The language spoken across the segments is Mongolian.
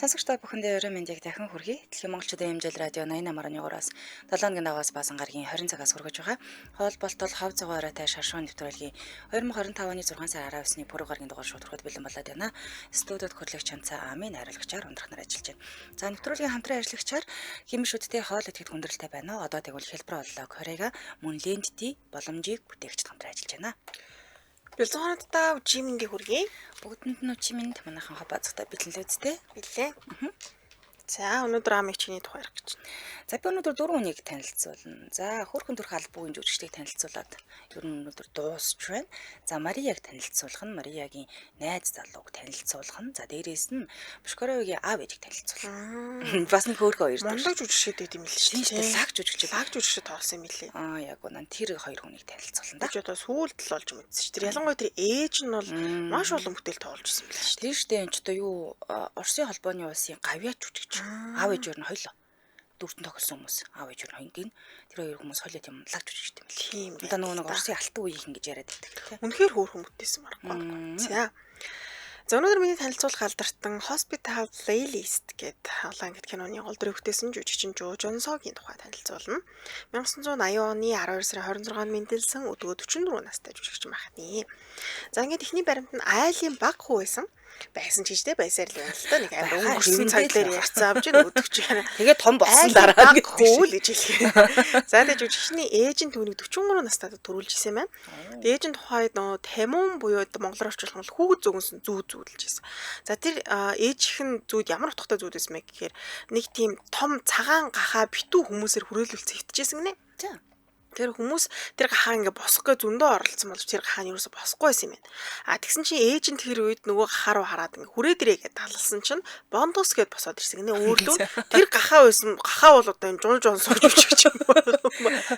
Сонсогч та бүхэндээ оройн мэндийг дахин хүргэе. Дэлхийн монголчуудын хэмжээл радио 88.3-аас 7 хоногийн дагаас баасан гарагийн 20 цагаас хүргэж байгаа. Хоол болтол хов зогоо оройтой шаршуун нэвтрүүлгийн 2025 оны 6 сарын 19-ний пүрэв гарагийн дугаар шууд хүргэхэд бэлэн болоод байна. Студиуд хөтлөгч Чанцаа Амын найруулагчаар ундрах нар ажиллаж байна. За нэвтрүүлгийн хамтран ажиллагчаар химиш үдтэй хоол идэхэд хүндрэлтэй байна. Одоо тэгвэл хэлбэр оллоо Корега мөн Лендти боломжийг бүтээгчд хамтран ажиллаж байна. Бэлзуунадаа үчимэнгээ хүргэе. Бүгдэнд нь үчимэнд манайхан хоб базгатай бэлэн л үсттэй. Билээ. За өнөөдөр амыг чиний тухай ярих гэж байна. За би өнөөдөр дөрвөн хүнийг танилцуулна. За хөөрхөн төрх албагийн жүжигчдийг танилцуулаад ер нь өнөөдөр дуусч байна. За Марияг танилцуулах нь Мариягийн найз залууг танилцуулах нь. За дээрээс нь Бушкаровигийн аав ээжийг танилцуулна. Бас нэг хөөрхөн хоёр Мундаг жүжигчд байт юм л шүү Тийм шүү дээ. Лаг жүжигч. Лаг жүжигчд тоглосон юм лээ. Аа яг үнэн тэр хоёр хүнийг танилцуулна да. Би ч одоо сүүлд л олж мэдсэн шүү. Тэр ялангуяа тэр ээж нь бол маш олон бүтээл тоглож ирсэн юм лээ шүү. Тэр шүү дээ энэ ч одоо юу Оросын холбооны улсын гавьяа жүжигч. Аав ээж өөр нь хоёлоо. Дүүртэн тоглосон хүмүүс. Аав ээж өөр нь хоёр гин. Тэр хоёр хүмүүс хоёлоо тийм лаг жүжигчд юм лээ. Тийм. Одоо нөгөө нэг Оросын алтан үеийнхэн гэж яриад байдаг тийм. Үнэхээр хөөрхөн бүтээсэн марахгүй. За. За өнөөдөр миний танилцуулах алдартан Hospital Playlist гэдэг улаан гэт киноны гол дүрийг бүтээсэн жүжигчин Жо Жонсогийн тухай танилцуулна. 1980 оны 12 сарын 26-нд мэндэлсэн өдгөө 44 настай жүжигчин байна. За ингээд эхний баримт нь айлын баг хүү байсан. Байсан ч гэжтэй байсаар л байна л да. Нэг амар өнгөрсөн цаг дээр ярьцсан авч өдөгч яана. Тэгээ том болсон дараа гэж хүү л гэж хэлээ. За тэгээ жүжигчний ээж нь түүнийг 43 настайд төрүүлж исэн байна. Тэгээ ээж нь тухайд нөгөө тамун буюу монголоор орчуулах юм бол хүүхэд зөгнсөн зүүд зүүдэлж исэн. За тэр ээжийнх нь зүүд ямар утгатай зүүд байсан бэ гэхээр нэг тийм том цагаан гахаа битүү хүмүүсээр хүрээлүүлсэн хөвтөжсэн гинэ. За. Тэр хүмүүс тэр гахаа ингээ босох гэ зөндөө оролцсон боловч тэр гахаа нь юусоо босохгүй байсан юм байна. А тэгсэн чинь ээж нь тэр үед нөгөө гахаа руу хараад ингээ хүрээ дэрээ гэдээ талалсан чинь бондос гэд босоод ирсэн гинэ. Өөрлөө тэр гахаа байсан гахаа бол одоо энэ жун жун сууж өчгч юм.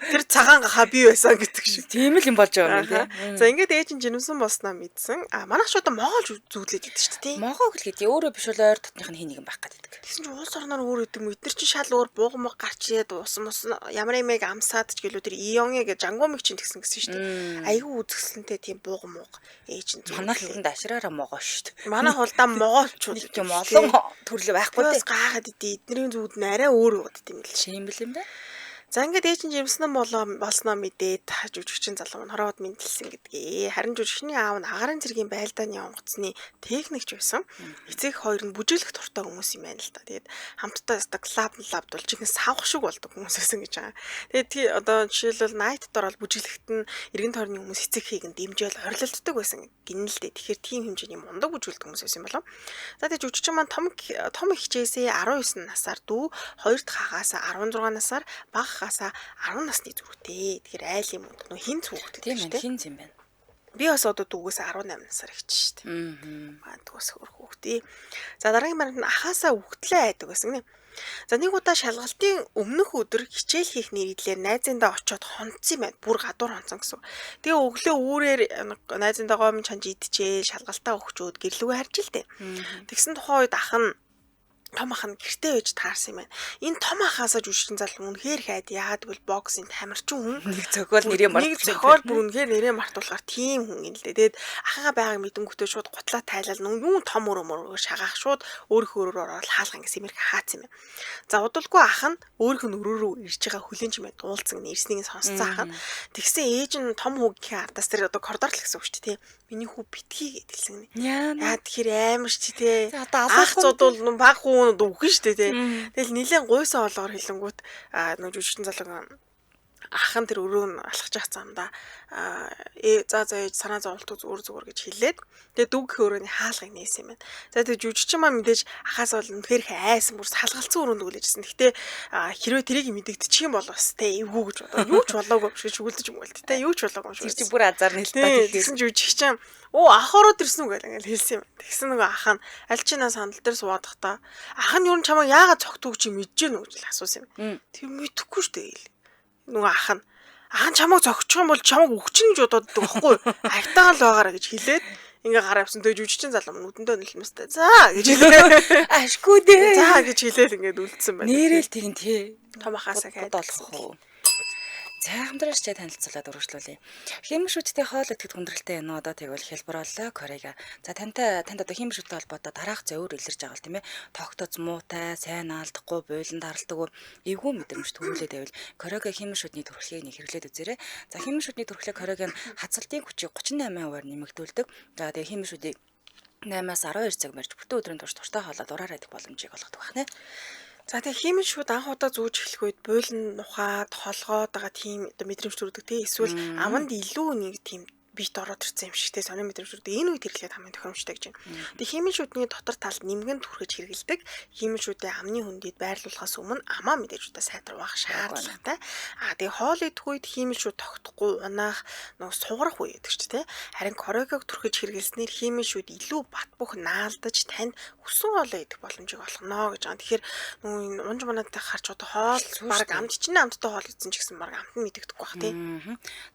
Тэр цагаан гахаа би байсан гэдэг шиг. Тийм л юм болж байгаа юм тий. За ингээд ээж нь жинэмсэн болсноо мэдсэн. А манайх ч одоо монгол зүудлээд идэв шүү дээ тий. Могоо гэл гэдэг өөрөө биш бол ойр дотных нь хин нэгэн байх гэдэг. Тэгсэн чинь улс орноор өөр идэв юм. Эднэр чинь шал өөр бууг мог гарч ирээд ус мус ямар юмэг амсаад ч гэлүү тэр Ионе гэж Жангумыг чинь тэгсэн гэсэн шүү дээ. Айгүй үзэсгэлэнтэй тийм бууг мууг ээж нь зүг. Манайх ер нь ашраараа могоо шүү дээ. Манай хулдаа могоолчууд нэг юм олон төрлөө байхгүй тийм. Гайхаад идэв. Эднэрийн зүуд нь арай өөр яваад идэв юм л. Тийм бэл юм да. За ингээд ээж нь жимсэн болоо болсноо мэдээд жүжигчин залуу нь хороод мэндэлсэн гэдгээ. Харин жүжигчний аав нь агарын цэргийн байлдааны онгоцны техникч байсан. Эцэг хоёр нь бүжиглэх дуртай хүмүүс юм байна л та. Тэгээд хамтдаа өстө клаб лабд бол жинхэнэ савх шиг болдог хүмүүс байсан гэж байгаа. Тэгээд одоо жишээлбэл найт дор бол бүжиглэхт нь эргэн тойрны хүмүүс эцэг хийг нь дэмжээл орилолддог байсан гинэ л дээ. Тэгэхээр тийм хэмжээний мундаг бүжиглдэг хүмүүс байсан юм болов. За тэгээд жүжигчин маань том том хичээсээ 19 насаар дүү, хоёр дахь хагаасаа 16 насаар, бага хагасаа 10 насны зүрхтэй. Тэгэхээр айлын мөнд нөө хин хүүхэд гэдэг чинь тийм хин юм байна. Би бас одоо дүүгээс 18 насаар ихч шүү дээ. Аа дүүс хөр хүүхдээ. За дараагийн баримт нь ахаасаа үхтлээ айдаг байсан гинэ. За нэг удаа шалгалтын өмнөх өдөр хичээл хийх нэрийдлэр найзындаа очиод хонцсон юм байна. Бүр гадуур хонцсон гэсэн. Тэгээ өглөө үүрээр найзындаа гомн чанж идчихээ, шалгалтаа өгчөөд гэрлүүгээ харж л дээ. Тэгсэн тухайн үед ах нь том ах нь гэртээ байж таарсан юм байна. Энэ том ахаасаа жүжигчин залуу үнэхээр хайд. Яагаад гэвэл боксing тамирчин хүн. Нэг зохиол нэрээ мартуулах. Нэг зохиол бүр үнэхээр нэрээ мартуулахар тийм хүн юм л дээ. Тэгээд ахыгаа байгааг мэдэнгүүтээ шууд гутлаа тайлал нүн юу том өрөө мөрөө шагаах шууд өөрийнхөө өрөөр ороод хаалга ингэсэн юм хаацсан юм байна. За удалгүй ах нь өөрийнх нь өрөө рүү ирж байгаа хүлэн чимээ дуулцсан ирснийг сонсцсон ах нь. Тэгсэн ээж нь том хүүгийн ардаас тэр одоо коридор л гэсэн үг шүү дээ тий. Миний хүү битгий гэдэлсэн гинэ. Яа тэгэхээр амар ч тий. Ах зодвол баг хүү үхэн шүү дээ тий. Тэгэл нилээн гуйсан олгоор хэлэнгүүт нөө жүжигчин залуу ах нь тэр өрөө нь алхаж явах замдаа за за ээж санаа зовлтгүй зүгээр зүгээр гэж хэлээд тэгээ дүүгхийн өрөөний хаалгыг нээсэн юм байна. За тэгээ жүжигчин маань мэдээж ахаас бол үнэхээр их айсан бүр салгалцсан өрөөнд хүлээжсэн. Гэхдээ хэрвээ тэрийг мэдэгдчих юм бол бас тэ эвгүй гэж бодоо. Юу ч болоогүй юм шиг шүгэлдэж юм байл тэ. Юу ч болоогүй юм шиг. Тэр чи бүр азар нэлтаа тэгэхээр тэгсэн жүжигчин өө ах ороод ирсэн үү гэл ингээл хэлсэн юм. Тэгсэн нөгөө ах нь аль чинаа сандал дээр суугаад тахта ах нь юу н чамайг яагаад цогтөг чи мэдэж гэнэ үү гэж асуусан юм. Тэр мэдэхгүй шүү дээ гэл. Нөгөө ах нь чамайг зогчих юм бол чамайг өгчин гэж бодоод байдаг байхгүй юу? Айтаахан л байгаараа гэж хэлээд ингээ гараа авсан. Тэгээ жүжигчин залуу нүдэндээ нөлмөстэй. За гэж хэлээ. Ашгүй дээ. За гэж хэлээл ингээд үлдсэн байна. Нэрэл тэгин тий. Том ахаасаа болох уу. За хамтрагчтай танилцуулаад үргэлжлүүлье. Хиймэл шүдтэй хоол идэхэд хүндрэлтэй энэ одоо тэгвэл хэлбэр боллоо Корейга. За танд одоо хиймэл шүдтэй холбоотой дараах зөвөр илэрж байгаа л тийм ээ. Тогтоц муутай, сайн наалдахгүй, буйлан даралтгүй, эвгүй мэдрэмж төрүүлээд байвал Корейга хиймэл шүдний төрхлийг нэг хэрэглээд үзээрэй. За хиймэл шүдний төрхлийг Корейг нь хацалтын хүчийг 38%-аар нэмэгдүүлдэг. За тэгээ хиймэл шүдийг 8-аас 12 цаг морж бүтэн өдрийн турш дуртай хоолоо дураараа идэх боломжийг олгодог байна. За тэгээ хиймэл шүд анх удаа зүүж эхлэх үед буйлан нухаад, холгоод байгаа тийм одоо мэдрэмж төрдөг тий. Эсвэл аманд илүү нэг тийм бит ороод ирсэн юм шиг те сонин мэдрэмж төрдөг. Энэ үед хэрэглээд хамгийн тохиромжтой гэж байна. Тэгээ хиймэл шүдний дотор талд нэмгэн түрхэж хэрэглэдэг. Хиймэл шүдээ амны хөндөд байрлуулахаас өмнө амаа мэдээж удаа сайдруулах шаардлагатай. Аа тэгээ хоол идэх үед хиймэл шүд тогтохгүй унаах нөгөө сугарах үе гэдэг ч те. Харин Корейгог түрхэж хэрэглэснээр хиймэл шүд илүү бат бөх наалдаж танд хүссэн хоолоо идэх боломжийг олгоно гэж байгаа. Тэгэхээр нөгөө энэ унж манаатай харч одоо хоол баг амт чинь амттай хоол идсэн ч гэсэн баг амт нь мэдэгдэхгүй бах тий.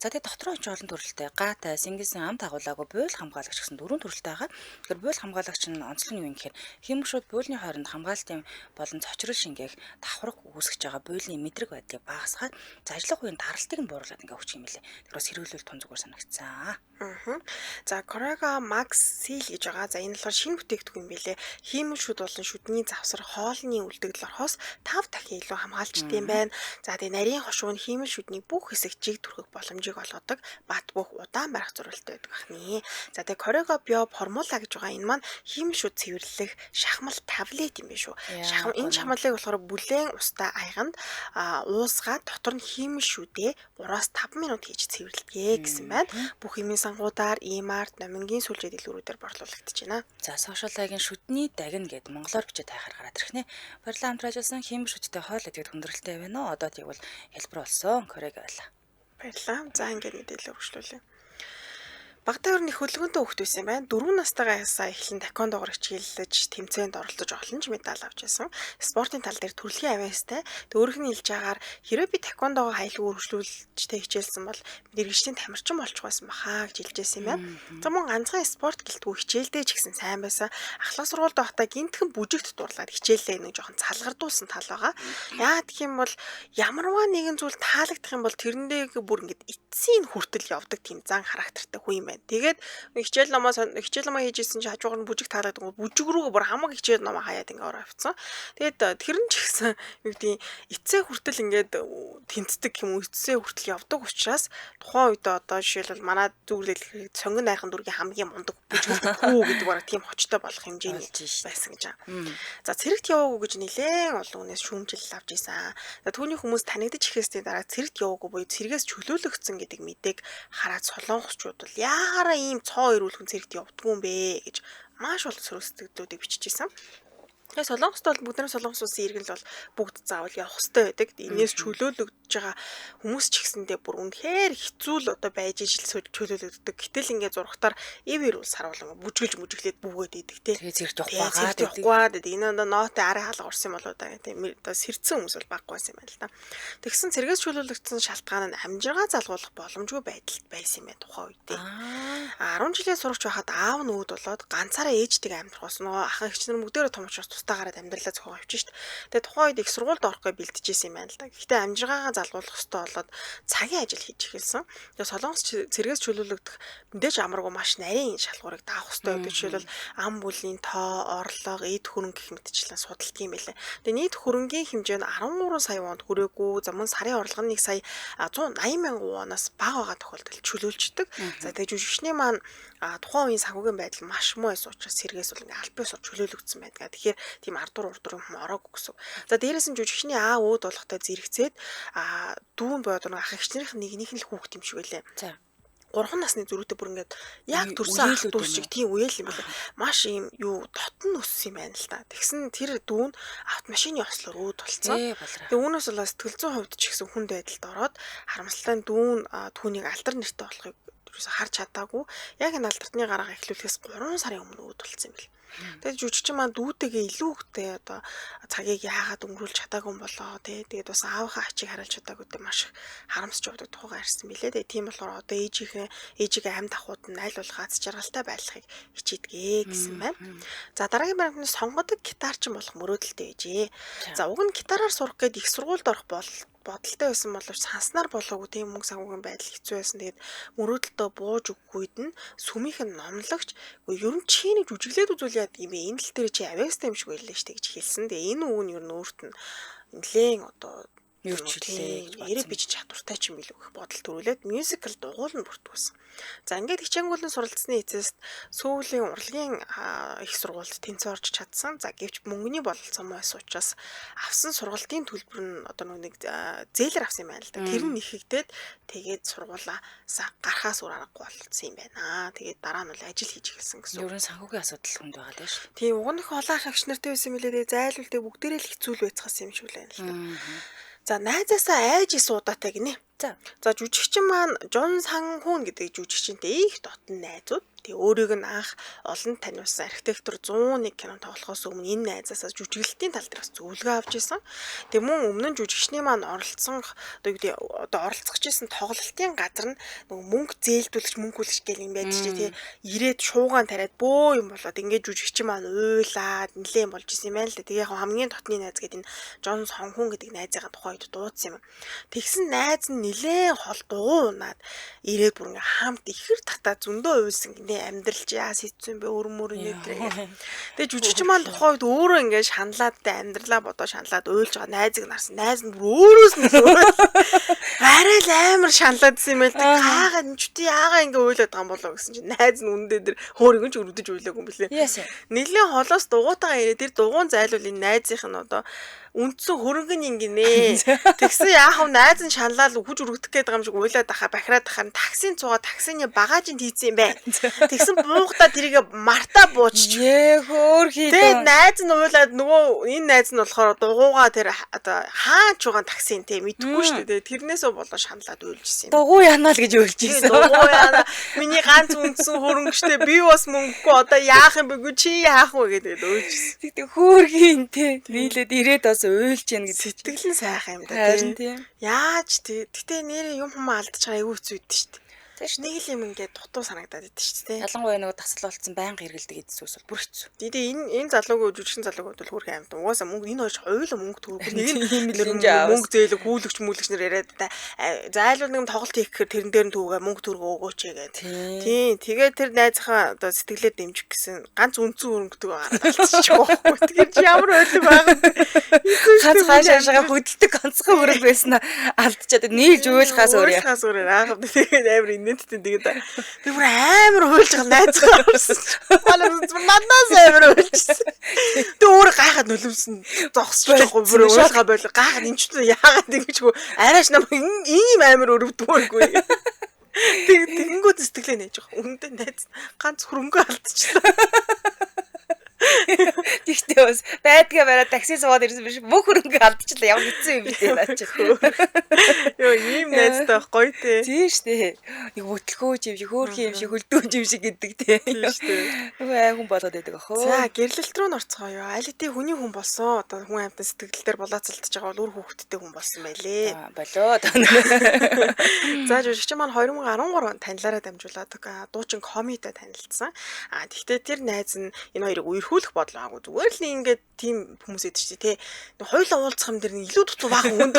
За тэгээ дотроо ч олон төрөлтэй гаатай, сэнгисэн амт агуулаагүй буйл хамгаалагч гэсэн дөрвөн төрөлтэй байгаа. Тэгэхээр буйл хамгаалагч нь онцлог нь юу юм гэхээр хиймэл шүд буйлны хооронд хамгаалтын болон цочрол шингээх давхарга үүсгэж байгаа буйлны мэдрэг байдлыг багасгаад ажиллах үеийн даралтыг нь бууруулад ингээ өгчих юм лээ. Тэр бас хэрэглүүл тун зүгээр санагдсан. За Корейга Max Seal гэж байгаа. За энэ болохоор шинэ бүтээгдэхүүн юм билээ. Хиймэл шүд болон шүдний завсар хоолны үлдэгдэл орохоос 5 дахин илүү хамгаалжтай юм байна. За тэгээ нарийн хошуу нь хиймэл шүдний бүх хэсэг жиг түрхэх боломжийг олгодог. Бат бөх удаан барих зурвалтай байдаг бахны. За тэгээ Корейга Bio Formula гэж байгаа. Энэ маань хиймэл шүд цэвэрлэх шахмал таблет юм биш үү? Энэ шахмалыг болохоор бүлээн устай аяганд уусгаад дотор нь хиймэл шүдээ 3-5 минут хийж цэвэрлэдэг гэсэн байна. Бүх химийн сангуудаар, E-Mart, Номингийн сүлжээ дэлгүүрүүдээр борлуулагдаж байна. За сошиалагийн шүдний дагна гэд монголоор бичээд хайхаар гараад ирэх нэ. Баярлалаа хамтран ажилласан хиймэл шүдтэй хоол идэхэд хүндрэлтэй байна уу? Одоо тэгвэл хэлбэр болсон. Корейг байлаа. Баярлалаа. За ингээд мэдээлэл өргөжлүүлье. Багтаа ер нь их хөдөлгөөнтэй хүүхэд байсан юм байна. 4 настайгаас эхлэн таеквондогоор хичээллэж, тэмцээнд оролцож олон ч медаль авч байсан. Спортын тал дээр төрөлхийн авьяастай. Тэг өөрийнх нь хэлж байгаагаар хэрвээ би таеквондогоо хайлгүй өргөжлүүлж тэ хичээлсэн бол мэргэжлийн тамирчин болчих байсан баха гэж хэлж байсан юм байна. За мөн ганцхан спорт гэлтгүй хичээлдээ ч гэсэн сайн байсан. Ахлах сургуульд байхдаа гинтхэн бүжигт дурлаад хичээлээ нэг жоохон цалгардуулсан тал байгаа. Яа гэх юм бол ямарваа нэгэн зүйл таалагдах юм бол тэрэндээ бүр ингээд эцсийн хүртэл явдаг тийм зан характертай хүн юм байна. Тэгээд хичээл номоо хийж исэн чи хажуугаар нь бүжиг таалагддаг. Бүжиг рүүгээ бүр хамаг хичээл номоо хаяад ингээ ороо авцсан. Тэгээд тэр нь ч гэсэн юу гэдэг эцсээ хүртэл ингээд тэнцдэг юм уу эцсээ хүртэл явдаг учраас тухайн үед одоо жишээлбэл манай зүглэл сонгон найрхан дүргийн хамгийн мундаг бүжгэлдэг хүү гэдэг бараг тийм хочтой болох хэмжээний байсан гэж байгаа. За цэрэгт яваагүй гэж нэлээн олон хүнээс шүүмжил авч исэн. За түүний хүмүүс танигдаж эхэлсний дараа цэрэгт яваагүй буюу цэргээс чөлөөлөгдсөн гэдэг мэдээг хараад солонгосчууд бол яагаараа ийм цоо эрүүл хүн цэрэгт явдгүй юм бэ гэж маш олон сөрөг сэтгэлдүүдийг бичиж исэн. Тэгээ Солонгост бол бүгд нар Солонгос улсын иргэн л бол бүгд заавал явах ёстой байдаг. Энээс чөлөөлөгдөж байгаа хүмүүс ч гэсэндээ бүр үнэхээр хэцүү л одоо байж ижил чөлөөлөгддөг. Гэтэл ингээд зурагтаар ив эрүүл саруулан бүжгэлж мүжиглээд бүүгээд идэг те. Тэгээ цэрэгт явахгүй байгаа гэдэг. Энэ одоо ноотын арын хаалга орсон юм болоо да тийм одоо сэрдсэн хүмүүс бол баггүй байсан юм байна л да. Тэгсэн цэргээс чөлөөлөгдсөн шалтгаан нь амжиргаа залгуулах боломжгүй байдалд байсан юм байна тухайн үед. 10 жилийн сурагч байхад аав нь үүд болоод ганцаараа ээжтэйгээ амьдрах болсон. Нөгөө ахын эгч нар бүгдээрээ том учраас тусдаа гараад амьдралаа зохион авчих шít. Тэгээ тухайн үед их сургуульд орохгүй бэлтжижсэн юм байна л да. Гэхдээ амжиргаагаа залгуулах ёстой болоод цагийн ажил хийж эхэлсэн. Тэгээ Солонгос цэргээс чөлөөлөгдөх мэдээж амаргүй маш нарийн шалгуурыг даах ёстой байдаг. Жишээлбэл ам бүлийн тоо, орлого, эд хөрөнгө гэх мэтчлэн судалдаг юм байлээ. Тэгээ нийт хөрөнгийн хэмжээ нь 13 сая вонд хүрээгүй. За мөн сарын орлого нь 1 сая 180 мянган воноос бага байгаа тохиолдолд чөлөөлчдөг. За тэгээ жүжигчний маань тухайн үеийн санхүүгийн байдал маш муу байсан учраас цэргээс бол ингээ албан ёсоор чөлөөлөгдсөн байдаг. Тэгэхээр тийм ардуур урдуур юм ороогүй гэсэн. За дээрээс нь жүжигчний аав үүд болохтой зэрэгцээд дүүн бойд нэг ах эгчнэрийнх нь нэгнийх нь л хүүхэд юм шиг байлээ. За 3 насны зөрүүтэй бүр ингээд яг төрсэн ах дүүс шиг тийм үеэл юм байлаа. Маш ийм юу дотн өссөн юм байна л та. Тэгсэн тэр дүүн автомашины ослоор үүд болцсон. Тэгээ үүнээс болоо сэтгэл зүйн хувьд ч гэсэн хүнд байдалд ороод харамсалтай нь дүүн түүнийг алдар нэртэй болохыг юусе харж чадаагүй. Яг энэ алдартны гараа эхлүүлэхээс 3 сарын өмнө үүд болцсон юм бэл. Тэгээд жүжигчин маань дүүтэйгээ илүү ихтэй одоо цагийг яагаад өнгөрүүлж чадаагүй юм болоо тий. Тэгээд бас аавынхаа ачийг харуулж чадаагүй тэ маш их харамсч явдаг тухай ярьсан билээ. Тэгээд тийм болохоор одоо ээжигээ амьд авахуд нь аль болох аз жаргалтай байхыг хичээдгээ гэсэн байна. За дараагийн баримт нь сонгодог гитарчин болох мөрөөдөлтэй байжээ. За уг нь гитараар сурах гээд их сургуульд орох Бодолтой байсан боловч санснаар болоогүй тийм мөнгө санхүүгийн байдал хэцүү байсан. Тэгээд мөрөөдөлтөө бууж өгөх үед нь сүмийнх нь номлогч ер нь чи нэг жүжиглээд үзүүл яадаг юм бэ? Энэ тал дээр чи авьяастай юм шиг байлаа штэ гэж хэлсэн. Тэгээ энэ үг нь ер нь өөрт нь нэлээн одоо юу ч хэлээ гэж бодсон. Эрэ бич чадвартай ч юм билүү гэх бодол төрүүлээд мюзикл дугуул нь бүртгүүлсэн. За ингээд хичээнгүйлэн суралцсны эцэст Сөүлийн урлагийн их сургуульд тэнцээ орж чадсан. За гэвч мөнгөний бололцоо байсан учраас авсан сургалтын төлбөр нь одоо нэг зээлэр авсан юм байна л да. Тэр нь нэхэгдээд тэгээд сургуулаасаа гарахаас өөр аргагүй болцсон юм байна. Тэгээд дараа нь бол ажил хийж эхэлсэн гэсэн. Ер нь санхүүгийн асуудал хүнд байгаа тийм шүү. Тийм уг нь их олон ах эгч нартай байсан мөлий. Тэгээд зайлуулдэ бүгдээрээ л хэцүү л байцгаасан юм шиг л байна л да. За найзаасаа айж ис удаатай гинэ. За жүжигчин маань Жон Сан Хүн гэдэг жүжигчинтэй их дотн найзууд. Тэгээ өөрийг нь анх олон таниулсан архитектор 101 кино тоглохоос өмнө энэ найзаасаа жүжиглэлтийн тал дээр бас зөвлөгөө авч исэн. Тэгээ мөн өмнө нь жүжигчний маань оролцсон одоо юу гэдэг одоо оролцох гэсэн тоглолтын газар нь нөгөө мөнгө зээлдүүлэгч мөнгө хүлэгч гэл юм байдаг чи тий. Ирээд шуугаан тариад бөө юм болоод ингээд жүжигчин маань уйлаад нэлээд болж исэн юм байна л да. Тэгээ яг хамгийн дотны найз гэдэг энэ Жон Сонхун гэдэг найзынхаа тухай үед дуудсан юм. Тэгсэн найз нь нэлээд хол дугуй унаад ирээд бүр ингээ хамт ихэр татаа зөндөө уйлсан гинэ. Амьдрал чи яас хэцүү юм бэ өрмөр нэ гэх. Тэгээ жүжигчин маань тухайн үед өөрөө ингээ шаналаад тэ амьдралаа бодоо шаналаад уйлж байгаа найзыг нарсан. Найз нь бүр өөрөөс нь арай л амар шаналаадсэн юм байл. Гаагаа нүчти яагаа ингээ уйлаад байгаа юм болоо гэсэн чинь найз нь үндэ дээр хөөргөн ч өрөвдөж уйлаагүй юм билээ. Нэлээд холоос дугуйтайгаа ирээ тэр дугуун зайлуул энэ найзынх нь одоо үндсэн хөрөнгө нь ингэнэ. Тэгсэн яах вэ? Найз нь шаналал хүч өргөдөх гээд байгаа юм шиг уйлаад ахаа бахираад ахаар таксийн цугаа таксины багажинд хийцэн юм байна. Тэгсэн буухдаа тэрийг мартаа бууччих. Ээ хөөр хий. Тэгээд найз нь уйлаад нөгөө энэ найз нь болохоор дугуугаа тэр одоо хаач байгаа таксин те мэдэхгүй шүү дээ. Тэрнээсээ болоо шаналаад уйлжсэн юм. Дугуй яана л гэж уйлж ирсэн. Дугуй яана. Миний ганц үндсэн хөрөнгөчтэй би бас мөнгөгүй одоо яах юм бэ? Чи яах вэ гэдэг уйлжсэн. Тэгтээ хөөр хийн те. Нийлээд ирээд бас уйлж яана гэж сэтгэл нь сайхан юм да тийм. Яаж тий. Гэтэ нэрээ юм хүм алдчихаар айгүй хэцүү идэв шүү дээ. Тийм нэг л юм ингээд дутуу санагдаад идэв шүү дээ. Ялангуяа нөгөө тасал болцсон байнга хэргэлдэг эдс ус бол бүр хэцүү. Тэгээ энэ залуугийн жүжигчин залууг бол хөөрхөн амьд. Угаасаа мөнгө энэ хоёр хоёулаа мөнгө төрөхгүй. Нэг нь мөнгө зээлэг хүлэгч мүлэгч нар яриад та зайлуул нэг тоглолт хийх гэхээр тэрэн дээр нь түүгээ мөнгө төргөө өгөөч гэдэг. Тийм. Тэгээд тэр найзынхаа одоо сэтгэлээр дэмжих гэсэн ганц үндсэн хөрөнгөтэйг гараад алдчих байхгүй. Тэгэхээр чи ямар ойлог байгаа. Ганц хаашаашаа хөдөлдөг ганцхан хөрөнгө байсан алдчихад нийлж уйлахаас өөр. Уйлахаас өөр аах. Тэгээд амар инээдтэй тэгээд би бүр амар уйлж байгаа найзгаа харсан. Манай надаас амар уйлжсэн. Тэг өөр гайхаад нулимсан зогсож байгаа бүр уйлгаа болоо. Гайхаад энэ ч яагаад ингэж хөө арайч намайг ийм амар өрөвдмөөргүй. Тэг тэгэнгүүт сэтгэлээ нээж байгаа. Үнэндээ найз ганц хөрөнгө алдчихлаа. Тэгтээ бас байдгаа бариад такси суугаад ирсэн биш бүх хөрөнгө алдчихлаа. Ямар хэцүү юм бэ наа чи. Йоо ийм найзтай байх гоё те. Тийм штэ. Нэг хөтлөхөө юм шиг, хөөрхөн юм шиг, хөлдөө юм шиг гэдэг те. Тийм штэ. Нөгөө ай хүн болгоод байдаг ах. За гэрлэлт рүү н орцгоё. Аль хэдийн хүний хүн болсон. Одоо хүн амьтан сэтгэл дээр булаацалдаж байгаа бол үр хүүхэдтэй хүн болсон байлээ. Болоо. За жүжигчин маань 2013 онд танилаараа дамжуулаад дуучин Комитай танилцсан. А тэгтээ тэр найз нь энэ хоёрыг үерхүүлэх бодол аагүй. Зүгээр л ингээд тийм хүмүүс идэв чи тий. Хоёулаа уулзах юм дээр нэг илүү дутуу баахан хүнд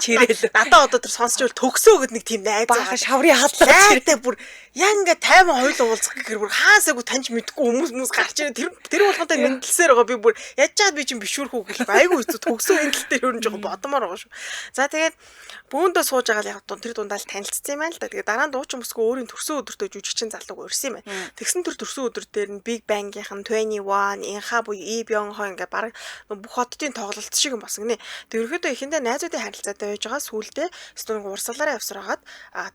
чирэл. Надаа одоо тэр сонсч байвал төгсөө гэд нэг тийм найз баахан шаврын халлаа чирэлтэй бүр яг ингээд 50 хоёулаа уулзах гэхээр бүр хаасаагүй таньж мэдгүй хүмүүс гарч ирээ. Тэр болгонтой мэдлсээр байгаа би бүр яаж чад би чинь бишүүрхүү гэх айгүй хэцүү төгсөө энэ тал дээр ер нь жоохон бодомоор байгаа шүү. За тэгээд бүүндээ сууж байгаа л яг тэр дундаа л танилцсан юм байна л да. Тэгээд дараа нь дуучин бүсгүй өөрийн төрсөн өдөртөө жүжигчин залууг урьсан юм байна. Тэгсэн тэр төрсөн өдөр дээр нь Big Bang-ийн 21, Инха буюу И Бёнхо ингээ баг бүх хотдын тоглолт шиг юм болсон гинэ. Тэр ерөөдөө эхэндээ найзуудын харилцаатай байж байгаа сүүлдээ стунг урсгалаараа явсараад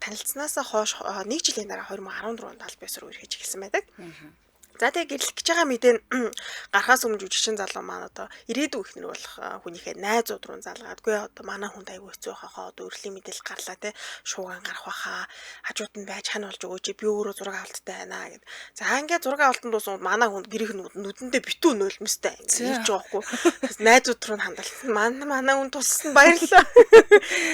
танилцснаасаа хойш нэг жилийн дараа 2014 онд аль биесээр үерхэж эхэлсэн байдаг. За тэгээ гэрлэх гэж байгаа мэдээ гарахаас өмнө жүжигчин залуу маань одоо ирээдүйн эхнэр болох хүнийхээ найзууд руу залгаадгүй одоо манай хүнд айгүй хэцүү байхаа одоо өрлийн мэдээлэл гарлаа те шууган гарах байхаа хажууд нь байж хань болж өгөөч би өөрөө зураг авалттай байна гэд. За ингээд зураг авалтанд дууссан манай хүнд гэрийнх нь нүдэндээ битүү нулимстай ингээд ирж байгаа хгүй. Найзууд руу хандалт манай хүн туссан баярлалаа.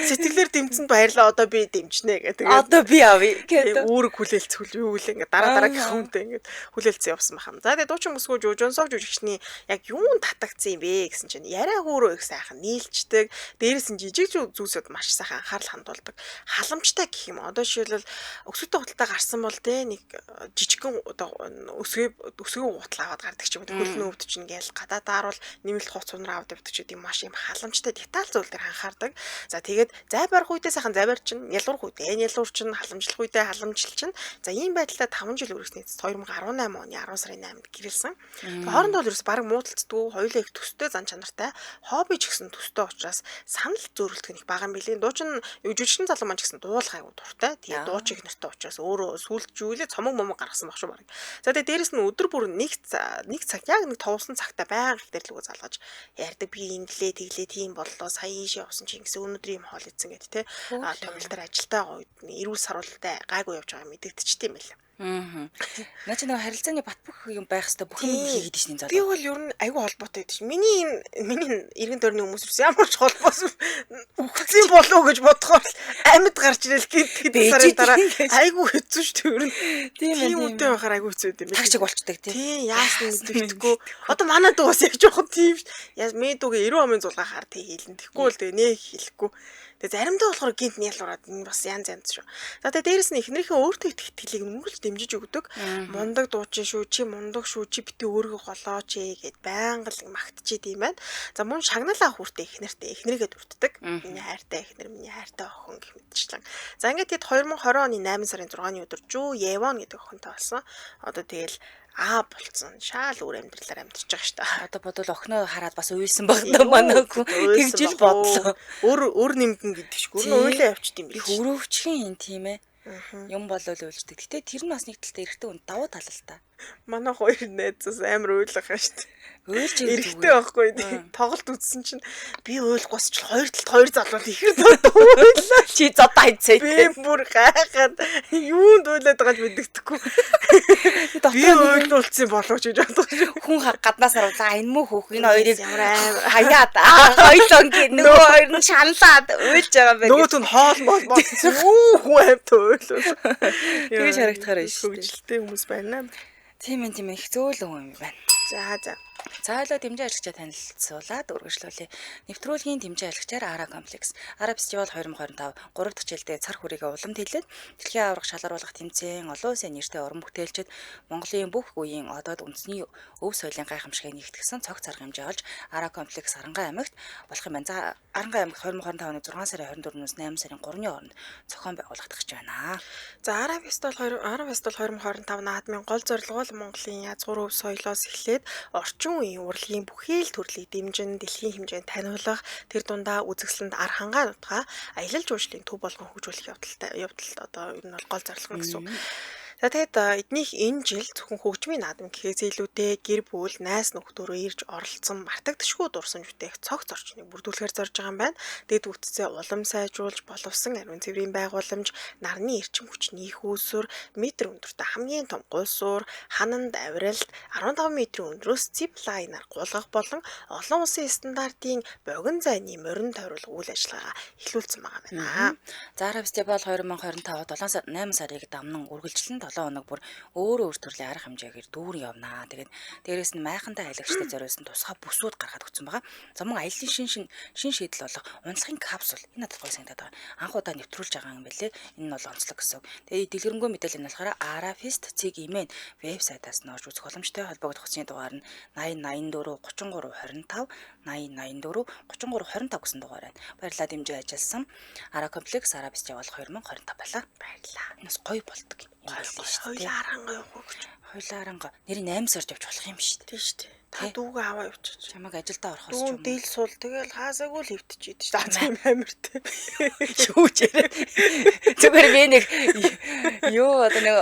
Сэтгэлээр дэмжсэнд баярлалаа одоо би дэмжнэ гэдэг. Одоо би авъя гэдэг. Үүрэг хүлээлцэл юу гэлээ ингээд дараа дараагийнх хүнтэй ингээд хүлээлцсэн явсан бахам. За тэгээ дуучин бүсгүй Жужонсог жүжигчний яг юун татагдсан юм бэ гэсэн чинь яриа хөөрөө их сайхан нийлждэг. Дээрээс нь жижиг зүйлсэд маш сайхан анхаарал хандуулдаг. Халамжтай гэх юм. Одоо жишээлбэл өсгөтэй худалдаа гарсан бол те нэг жижигхэн одоо өсгөө гутал аваад гардаг ч юм уу. Хөлний өвд чинь гээл гадаадаар бол нэмэлт хувц сунар аваад явдаг ч гэдэг маш юм халамжтай деталь зүйл дээр анхаардаг. За тэгээд зай барих үедээ сайхан зай барьчин, ялуурах үедээ ялуурчин, халамжлах үедээ халамжилчин. За ийм байдлаа 5 жил үргэсний эцэст 2018 оны 10 сарын 8-нд гэрэлсэн. Тэгээ хоорондоо бол ерөөс бараг муудалцдаггүй, хоёулаа их төстэй зан чанартай, хобби ч гэсэн төстэй учраас санал зөрөлдөх нь их бага юм билээ. Дуучин жүжигчин залуу маань ч гэсэн дуулах айгуу дуртай. Тэгээ дуучин их нартай учраас өөрөө сүулт жүүлээ цомог момог гаргасан баг шүү бараг. За тэгээ дээрэс нь өдөр бүр нэг цаг яг нэг товсон цагта байнга их дэрлэгөө залгаж ярьдаг. Би инглээ тэглээ тийм боллоо сая ийшээ явсан чи ингэсэн өнөөдөр ийм хоол идсэн гэд те. А томил дээр ажилтаа гоё эрүүл саруултай гайгүй явж байгаа мэдэгдчихтэй юм байл. Наа чи нэг харилцааны бат бөх юм байх хэвээр бүх юм хийгээд шин залуу. Би бол ер нь айгүй холбоотой байдаг шин. Миний энэ эргэн тойрны хүмүүс ерөөс ямар ч холбоос үхсэн болов уу гэж бодохоор амьд гарч ирэл гинт хэдэн сарын дараа айгүй хэцүү шүү дээ ер нь. Тийм үнтэй байхаар айгүй хэцүү юм. Тагчиг болчдөг тийм. Тийм яасан мэдэхгүй. Одоо манай дүү бас яг жоохон тийм шүү. Яа миний дүүгээ 90 амын зулгаахаар тэг хийлэн. Тэгэхгүй бол тэгээ нэ хэлэхгүй. Тэгээ заримдаа болохоор гинт нялуураад энэ бас янз янз шүү. За тэгээ дээрэс нь эхнэрийнхээ өөртөө итгэх итгэлийг нүгэлж дэмжиж өгдөг. Мундаг дуучин шүү, чи мундаг шүү, чи битгий өөрийгөө голооч ээ гэд байнга л магтчихийд юм байна. За мөн шагнал авах хүртээ эхнэртэй эхнэрийгээ дурддаг. Миний хайртай эхнэр, миний хайртай охин гэх мэтчлэн. За ингээд тэд 2020 оны 8 сарын 6-ны өдөр Жу Евон гэдэг охинтой болсон. Одоо тэгэл аа болцсон. Шаал өөр амьдралаар амьдарч байгаа шүү дээ. Одоо бодвол охиноо хараад бас уйлсан баг даа манай хүн. Тэгж л бодлоо. Өөр нэмгэн гэдэг шиг. Өөр нь уйлаа явчт юм биш. Өрөвчгийн юм тийм ээ. Юм болол уйлждаг. Гэтэ тэр нь бас нэг талтай эрэгтэй хүн давуу тал л та. Манай хоёр найзаас амар уйлах шүү дээ. Уйлж эрэгтэй байхгүй тийм. Тоглолт үзсэн чинь би уйлгоос ч хоёр талд хоёр залуу ихэр уйлаа. Чи зодоо хайцээ. Би бүр гайхаад юунд уйлаад байгааг мэддэхгүй. Би уйлуулсан болов ч гэж бодох шүү. Хүн гаднаас харуулаа энэ мөө хөөх энэ хоёрыг ямар амар хаяад хоёлонгийн нөгөө хоёр нь шаналаад уйлж байгаа юм байна. Нөгөөт нь хоол мол болсон. Үү хүн амт уйлуул. Тэгэж харагдахаар байна шүү. Хөгжилтэй хүмүүс байна. Тийм ээ тийм их зөөлөн хүн юм байна. За за. За ойлоо дэмжин ажиллагчаа танилцуулаад үргэлжлүүлье. Нэвтрүүлгийн дэмжин ажиллагчаар Ара комплекс. Ара фестивал 2025 3 дахь жилдээ цар хүрээгээ улам тэлээд дэлхийн аварга шалгаруулах тэмцээн олон улсын нэртэй уран бүтээлчид Монголын бүх үеийн одод үндэсний өв соёлын гайхамшигыг нэгтгэсэн цогц арга хэмжээ олж Ара комплекс Аранга аймагт болох юм байна. За Аранга аймагт 2025 оны 6 сарын 24-өөс 8 сарын 3-ны хооронд зохион байгуулагдах гэж байна. За Ара фестивал 2025 наадмын гол зорилго бол Монголын язгуур өв соёлоос эхлээд орчин үеийн урлагийн бүхий л төрлийг дэмжин дэлхийн хэмжээнд таниулах, тэр дундаа үзэсгэлэнд ар хангаа нутгаа аялал жуулчлалын төв болгон хөгжүүлэх явдал одоо ер нь бол гол зорилго гэсэн үг. За тэгэд эднийх энэ жил зөвхөн хөгжмийн наадам гэхээс илүүтэй гэр бүл, найз нөхдөөрөө ирж оролцсон мартагдашгүй дурсамж бүтээх цогц орчныг бүрдүүлэхээр зорж байгаа юм байна. Дэд бүтцээ улам сайжруулж боловсон ариун цэврийн байгууламж, нарны эрчим хүчний их үүсвэр, метр өндөртэй хамгийн том гулсуур, хананд авиралт, 15 метрийн өндрөөс зип лайнаар гулгах болон олон улсын стандартын богино зайны морин тойруулах үйл ажиллагаа эхлүүлсэн байгаа юм байна. За Ара фестивал 2025 7 8 сарыг дамнан үргэлжлэн 7 хоног бүр өөр өөр төрлийн арга хэмжээгээр дүүрэн явнаа. Тэгээд дээрэс нь майхантай аялагчдад зориулсан тусгай бүсүүд гаргаад өгсөн байгаа. За мөн аяллын шин шийдэл болох унцлагын капсул энэ надад гоё санагдаад байгаа. Анх удаа нэвтрүүлж байгаа юм билээ. Энэ нь бол онцлог гэсэн. Тэгээд дэлгэрэнгүй мэдээлэл нь болохоор arafest.cg вебсайтаас нь орж үзэх боломжтой. Холбогдох утасны дугаар нь 80 84 33 25 80 84 33 25 гэсэн дугаар байна. Баярлалаа дэмжиж ажилласан. Ара комплекс Ара фестивал 2025 байлаа. Баярлалаа. Энэ бас гоё болдог юм байна шүү дээ. Хоёулаа аранга явах уу гэж. Хоёулаа аранга нэр 8 сард явж болох юм шүү дээ. Тийм шүү дээ. Та дүүгээ аваа явчих. Чамайг ажилдаа орохоос ч юм. юм. Дэл сул тэгэл хаасаагүй л хөвтөж идэв шүү дээ. Тийм амиртай. Юу ч яриа. Зүгээр би нэг юу одоо нэг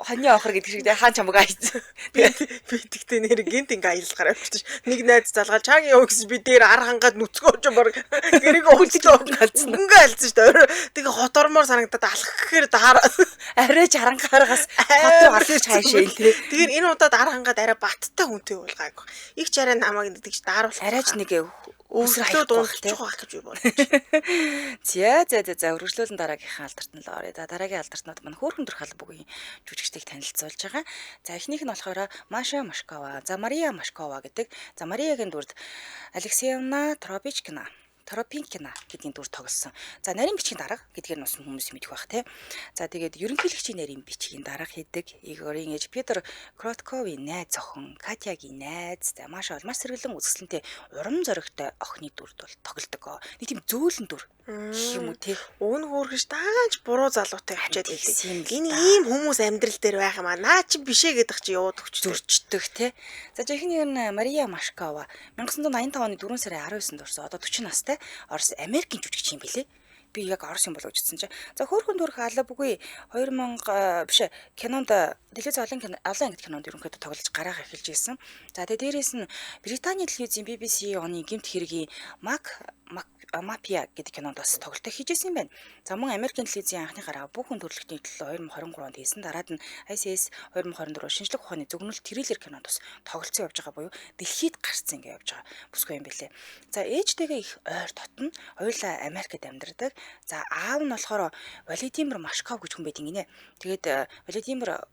хоньны охор гэдэг шиг хаан чамайг айцсан. Би тэгтээ нэр гинт ингээ аялалгаар авчиж нэг найз залгаал чааг яв гэсэн би дээр ар хангаад нүцгөөч баг гэрэг өвчтөө алдсан. Ингээ алдсан шүү дээ. Тэгээ хот ормоор санагдаад алхах гэхээр дараа арай ч харанхааргаас хот руу алхаж хаашаа энэ тий. Тэгэхээр энэ удаад ар хангаад арай баттай хүнтэй уулгаагүй. Их ч арай намайг нэгдэж дааруулах. Арайч нэг Өргөжлөө дундчих байх гэж би бодож. За за за за өргөжлөөлн дараагийнхаа алдарт нь л оръё. За дараагийн алдартнууд маань хөөрхөн төрх алба бүгийн жүжигчдийг танилцуулж байгаа. За эхнийх нь болохоор Маша Машкова. За Мария Машкова гэдэг. За Мариягийн дүрд Алексеевна Тропичкина Тропинкина гэдгийн дүр тоглосон. За нарийн бичгийн дарга гэдгээр нь бас хүмүүс мэдэх бах те. За тэгээд ерөнхийлөгчийн нарийн бичгийн дарга хийдэг. Игорийн ээж Петр Кротковын найз охин, Катягийн найз. За маш ол маш сэргэлэн үзэсгэлэнтэй урам зоригтой охины дүрд бол тоглодог. Нэг тийм зөөлөн дүр гэх юм уу те. Уг нь хөөргөж даанч буруу залуутай авчиад байдаг. Энэ ийм хүмүүс амьдрал дээр байх юм аа. Наа чи бишээ гэдэг чи яваад өгч зөрчдөг те. За жинхэнэ нь Мария Машкова 1985 оны 4 сарын 19-нд төрсөн. Одоо 40 настай Орос Америкийн жүжигч юм билээ. Би яг Орос юм болов гэсэн чинь. За хөөрхөн төрх алба үгүй 2000 биш кинонд телевиз олон кино олон ангид кинонд ерөнхийдөө тоглож гараага эхэлж ирсэн. За тэгээ дээрээс нь Британий телевизийн BBC оны гэмт хэргийн Мак Мафия гэдэг кинонд бас тоглолтоо хийж исэн юм байна. За мөн Америкийн телевизийн анхны гараа бүх хүн төрөлхтний төлөө 2023 онд хийсэн. Дараад нь ICS 2024 шинжлэх ухааны зөгнөлт триллер кинонд бас тоглолцсон явж байгаа буюу дэлхийд гарцсан ингэ явж байгаа бүсгүй юм билээ. За ээжтэйгээ их ойр дотно. Хоёулаа Америкт амьдардаг. За аав нь болохоор Владимир Машков гэж хүн байдаг гинэ. Тэгээд Владимир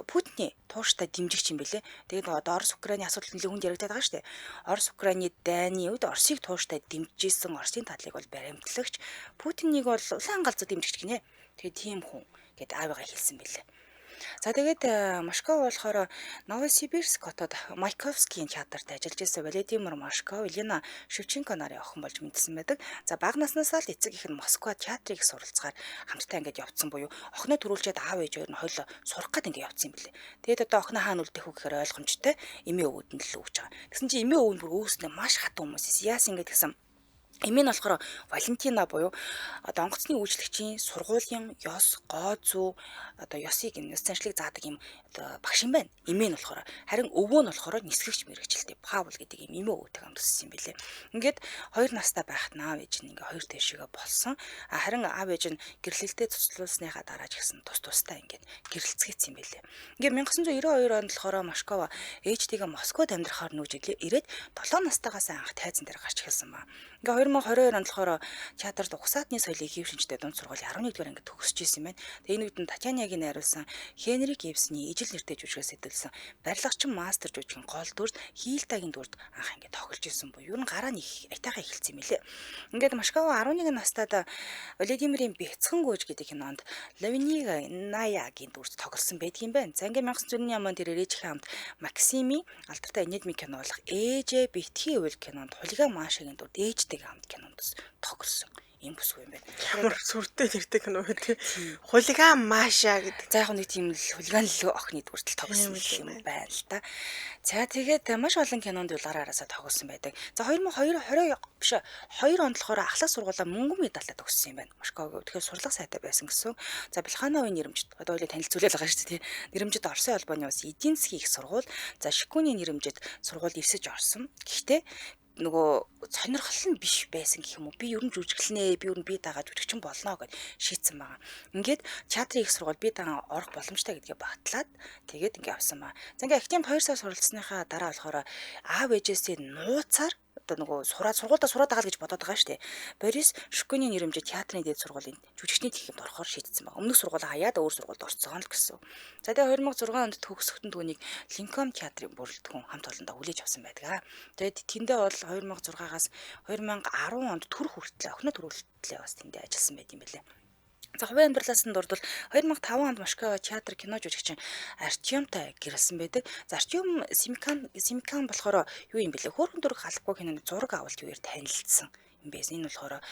Путиний тууштай дэмжигч юм билээ. Тэгээд одоо Орос Украины асуудал нэлээд хүнд яригадаад байгаа шүү дээ. Орос Украины дайны үед Оросыг тууштай дэмжижсэн Оросын талыг бол баримтлагч Путинийг бол улаан галзуу дэмжигч гинэ. Тэгээд тийм хүн гэд аавыгаа хэлсэн билээ. За тэгээд Машков болохоор Новосибирск хотод Маяковскийн театрт ажиллаж байсан Владимир Машков, Елена Шевченко нарын охин болж мэдсэн байдаг. За бага наснаасаа л эцэг их нь Москва театрыг суралцгаар хамтдаа ингээд явцсан буюу охиноо төрүүлчихэд аав ээж хоёр нь хоёулаа сурах гээд ингээд явцсан юм билээ. Тэгээд одоо охиноо хаана үлдэх үү гэхээр ойлгомжтой эмээ өвөд нь л өгч байгаа. Тэгсэн чинь эмээ өвөө нь бүр өөснөө маш хатан хүмүүс. Яасан ингээд гэсэн Эмээ нь болохоор Валентина буюу одоо онгоцны үйлчлэгчийн сургуулийн ёс, гоо зүй одоо ёсыг ёс заншлыг заадаг юм одоо багш юм байна. Эмээ нь болохоор харин өвөө нь болохоор нисгэгч мэрэгчлээ. Паул гэдэг юм эмээ өвөөтэй хамт өссөн юм билээ. Ингээд 2 настай байхад аав ээж нь ингээ хоёр тэшээгээ болсон. А харин аав ээж нь гэрлэлтэд цуцлуулсныхаа дараа ч гэсэн тус тустай ингээд гэрэлцгээсэн юм билээ. Ингээд 1992 онд болохоор Машкова ээжтэйгээ Москвад амьдрахаар нүүж ирээд 7 настайгаас анх тайзан дээр гарч эхэлсэн ба. Ингээ 2022 онд болохоор театрт угсаатны соёлыг хэв шинжтэй дунд сургуулийн 11-р ангид төгсөж исэн юм байна. Тэгээ энэ үед нь Татьянагийн найруулсан Хенрик Ибсений ижил нэртэй жүжигээс сэдэлсэн барилгачин мастер жүжигэн гол дүрд Хилдагийн дүрд анх ингээд тоглож исэн буюу ер нь гараа нэг айтайхан эхэлсэн юм билээ. Ингээд Машкова 11 настайд Владимирийн Бяцхан гүйж гэдэг кинонд Лавиниг Наягийн дүрд тоглосон байдгийн байна. За ингээд 1998 онд тэр ээжийнхээ хамт Максимийн алдартай инэдмийн кино болох Ээжээ битгий үйл кинонд Хулиган Машагийн дүрд ээжтэйгээ хамт кинонд тоглосон юм бүсгүй юм байна. Ямар сүртэй нэртэй кино вэ те. Хулиган Маша гэдэг. За яг нэг тийм л хулиган л охины дүртэл тоглосон юм байна л та. За тэгээд маш олон кинонд дулгаараасаа тоглосон байдаг. За 2020 20 биш 2 онд болохоор ахлах сургуулаа мөнгөн медальтай төгссөн юм байна. Машког. Тэгэхээр сурлага сайтай байсан гэсэн. За Билхановын нэрмжид одоо хоёлаа танилцуулаад байгаа шүү дээ. Нэрмжид Оросын холбооны улс эдийн засгийн их сургууль. За Шикүний нэрмжид сургууль эвсэж орсон. Гэхдээ нөгөө сонирхол нь биш байсан гэх юм уу. Би ер нь жүжиглэнэ, би ер нь би дагаа жүжигчин болно гэд шийдсэн байгаа. Ингээд театрын их сургууль би дагаа орох боломжтой гэдгээ батлаад тэгээд ингээ авсан ба. За ингээ актемп 2 сар суралцсныхаа дараа болохоор аав ээжээсээ нууцаар одоо нөгөө сургуульдаа сураад байгаа л гэж бодоод байгаа шүү дээ. Борис Шүкүний нэрмжид театрын дээд сургуулийн жүжигчний техникумд орохоор шийдсэн баг. Өмнөх сургуулаа хаяад өөр сургуульд орцсон л гэсэн. За тэгээ 2006 онд төгсөхдөн түүнийг Линкольн театрын бүрэлдэхүүн хамт олондоо хүлээж авсан байдаг. Тэгээд тэндээ бол 2006-аас 2010 онд төрөх хүртэл охиноо төрүүлтлээ бас тэндээ ажилласан байт юм билээ. За хувийн амьдралаас нь дурдвал 2005 онд Москва театр кино жүжигчин Артемтай гэрэлсэн байдаг. За Артем Симикан болохоор юу юм бэлээ? Хөөрхөн дөрөг халахгүй киноны зураг авалт юугаар танилцсан юм байсан. Энэ болохоор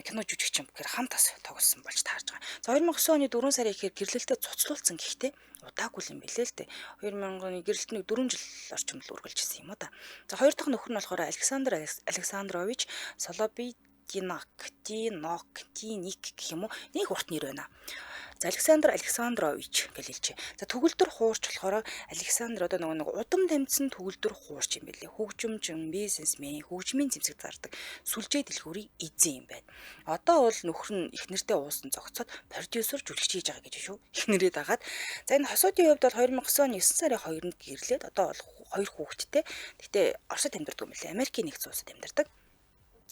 кино жүжигчин гэхээр хамт бас тоглосон болж таарж байгаа. За 2009 оны 4 сарын ихээр гэрлэлтэд цуцлуулсан гэхдээ удаагүй юм билээ л дээ. 2000 оны гэрэлт нэг 4 жил орчим л үргэлжилсэн юм уу да. За хоёр дахь нөхөр нь болохоор Александр Александрович Солоби Тиник гэх юм уу? Нэг урт нэр байна. За Александр Александрович гэж хэлжээ. За төгөлдөр хуурч болохоор Александр одоо нөгөө нэг удам дамжсан төгөлдөр хуурч юм билээ. Хөгжимчин, бизнесмен, хөгжмийн зэмсэг зардаг сүлжээ дэлгүүрийн эзэн юм байна. Одоо бол нөхөр нь их нэртэй уусан зогцоод продюсер жүжигч хийж байгаа гэж шүү. Их нэрээ дагаад. За энэ хосуудын хувьд бол 2009 оны 9 сарын 2-нд гэрлээд одоо бол 2 хүүхэдтэй. Гэхдээ Оросд амьдардаг юм билээ. Америкийн нэгдсэн улсад амьдардаг.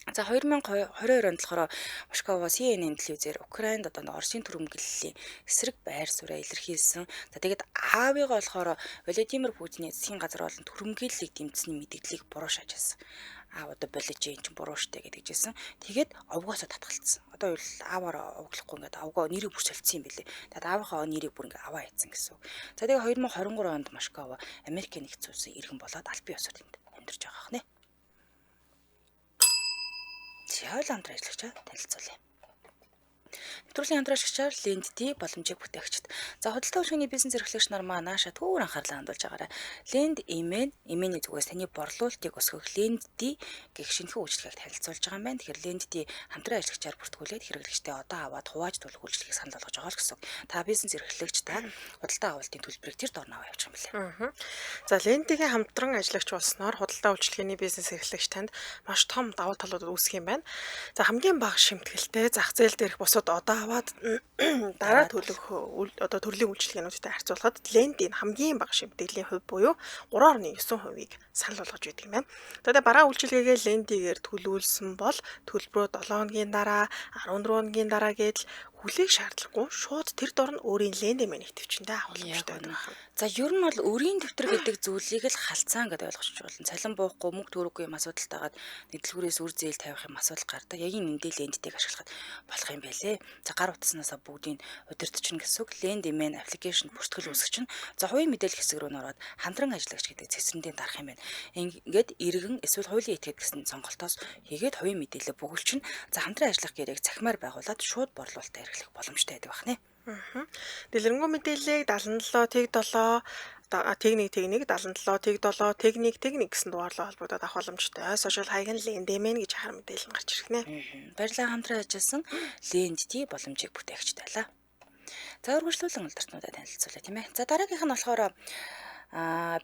За 2022 онд болохоор Мошкова CNN телевизээр Украинд одоо Оросын түрэмгэллийн эсрэг байр сууриа илэрхийлсэн. За тэгээд аавыгаа болохоор Владимир Путиний засгийн газар болон түрэмгийллийг дэмжсэний мэдээллийг буруу шаажсан. Аав одоо болиж энэ чинь буруу штэ гэдэг жисэн. Тэгээд овгоосоо татгалцсан. Одоо үл ааваараа овглохгүй ингээд овгоо нэрийг бүр солилцсон юм билээ. Тэгээд аавынхаа нэрийг бүр ингээд аваа хийцэн гэсэн үг. За тэгээд 2023 онд Мошкова Америкийн нэгдсэн улсын иргэн болоод албан ёсоор тэнд амьдарч байгаа хнэ. Хойл хамтран ажиллагчаа танилцуулъя. Нэвтрүүлгийн хамтран ажиллагчаар Lend-T боломжийг бүтээгчд. За худалдаа үйлчлэгээний бизнес эрхлэгч нар маа нааша түүр анхаарлаа хандуулж байгаарай. Lend Имэн, Имэний зүгээс таны борлуулалтыг өсгөх Lend-T гэх шинэхэн үйлчлэгийг танилцуулж байгаа юм байна. Тэгэхээр Lend-T хамтран ажиллагчаар бүртгүүлээд хэрэглэгчдээ одоо аваад хувааж төлөх үйлчлэгийг санал болгож байгаа л гэсэн үг. Та бизнес эрхлэгч та худалдаа авалтын төлбөрийг тэр дор нь аваа явуучих юм билээ. За Lend-ийн хамтран ажиллагч болсноор худалдаа үйлчлэгээний бизнес эрхлэгч танд маш том давуу талууд үүсэх юм байна. За хамгийн бага шимтгэлтэй зах зээл дээрх бусад одоо аваад дараа төлөх одоо төрлийн үйлчилгээнүүдтэй харьцуулахад Lend-ийн хамгийн бага шимтгэлийн хувь буюу 3.9%-ийг санал болгож байдаг юм байна. Тэгээд бараа үйлчилгээгээ Lend-гээр төлөвлөсөн бол төлбөрөө 7 хоногийн дараа, 14 хоногийн дараа гэдэл хүлээх шаардлагагүй шууд тэр дор нь өөрийн Lend мэн идэвчэндээ авах боломжтой байдаг. За ер нь бол өрийн дэвтэр гэдэг зүйлийг л халцаан гэдээ ойлгож болно. Цалин буухгүй, мөнгө төрөхгүй юм асуудалтай гаад нэгдэлгүүрээс үр зээл тавих юм асуудал гардаг. Яг энэ эндээ Lend-ийг ашиглахад болох юм байлээ. За гар утаснаасаа бүгдийг удирдчихна гэсэн үг. Lend Mn аппликейшн бүртгэл үүсгэж чинь за хувийн мэдээлэл хэсэг рүү нөрөөд хамтран ажиллагч гэдэг цэцрэндээ дарах юм байна. Ингээд иргэн эсвэл хуулийн этгээд гэсэн сонголтоос хийгээд хувийн мэдээлэл бөглөж чинь за хамтран ажиллах гэрээг цахимаар байгуулад шууд борлуулалтаа эрхлэх боломжтой байдаг байна. Дэлгэрэнгүй мэдээллийг 77 тэг 7 тэг 1 тэг 1 77 тэг 7 тэг 1 тэг 1 гэсэн дугаарлаа холбогдоод авах боломжтой. Сошиал хаяг нь Lend-MN гэж хар мэдээлэл нь гарч ирэх нэ. Баярлалаа хамтран ажилласан Lend-T боломжийг бүтээгчд байлаа. За үргэлжлүүлэн алдарт танилцуулъя тийм ээ. За дараагийнх нь болохоор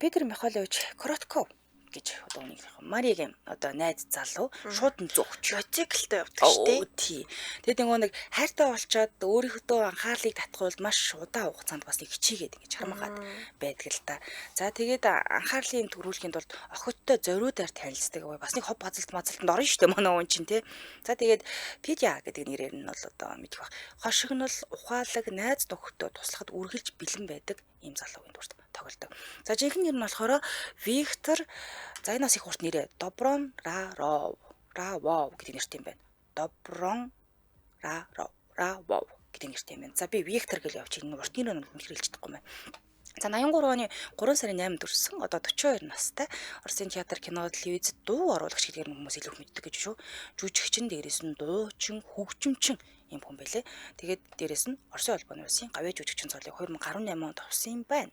Петр Михайлович Коротков гэж одоо үнийг Маригийн одоо найз залуу шууд нь зөөгч. Мотоциклтэй явдаг шүү дээ. Тий. Тэгээд нөгөө нэг хайртай болчоод өөрийнхөө анхаарлыг татхуул маш удаан хугацаанд бас нэг хичээгээд ингэж чармагаад байдаг л та. За тэгээд анхаарлын төрүүлэхийн тулд охидтой зориудаар танилцдаг. Бас нэг хов базалт мазалтанд орно шүү дээ манай хүн чинь тий. За тэгээд Педя гэдэг нэрээр нь бол одоо мэдэх баг. Хошигнол, ухаалаг, найз нөхөдөө туслахад үргэлж бэлэн байдаг ийм залуугийн дүрт тоглодог. За жинхэнэ нэр нь болохоор Виктор, за энэ бас их урт нэрээ Доброн Раров Равов гэдэг нэртэй юм байна. Доброн Раров Равов гэдэг нэртэй юм байна. За би Виктор гэж явчих. Энэ урт нэр нь үнэхээр хэлж чадахгүй юм байна. За 83 оны 3 сарын 8-нд төрсөн. Одоо 42 настай. Оросын театр, кино, телевиз дуу оруулагч гэдгээр хүмүүс илүү их мэддэг гэж шүү. Жүжигчин, дээрээс нь дуучин, хөгжимчин юм хүн байлээ. Тэгээд дээрээс нь Оросын холбооны улсын гавьяа жүжигчин цолыг 2018 онд авсан юм байна.